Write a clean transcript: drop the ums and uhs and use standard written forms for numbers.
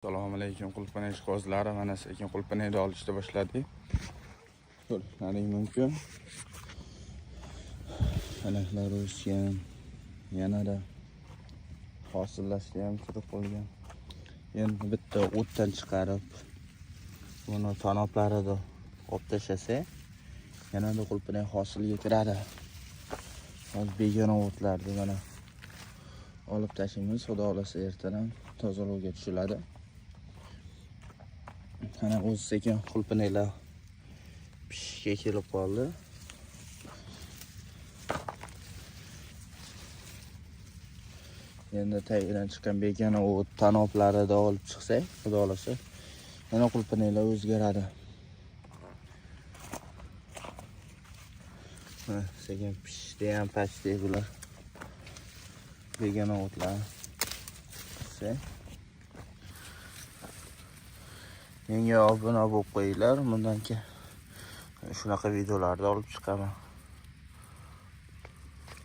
Assalomu alaykum qulupnay ishqibozlari. Mana sekin qulupnayni olishni boshladik. Ko'rishlaring mumkin. Palaklar o'sgan, yanada hosillashga ham kirib qolgan. Endi bitta o'tdan chiqarib, buni tanoblarini olib tashlasak, yanada qulupnay hosilga kiradi. Hozir begona o'tlarni mana olib tashlaymiz. Xudo xohlasa ertadan tozalovga tushiladi. Mana o'zi sekin qulupnaylar pishishga kelib qoldi. Endi tagidan chiqqan begona o't tanoblarida olib chiqsak, xudo xohlasa yana qulupnaylar o'zgaradi. Mana sekin pishdi ham pastda bular. Begona o'tlar. Pishsa. Menga obuna bo'lib qo'yinglar. Bundan keyin shunaqa videolarni olib chiqaman.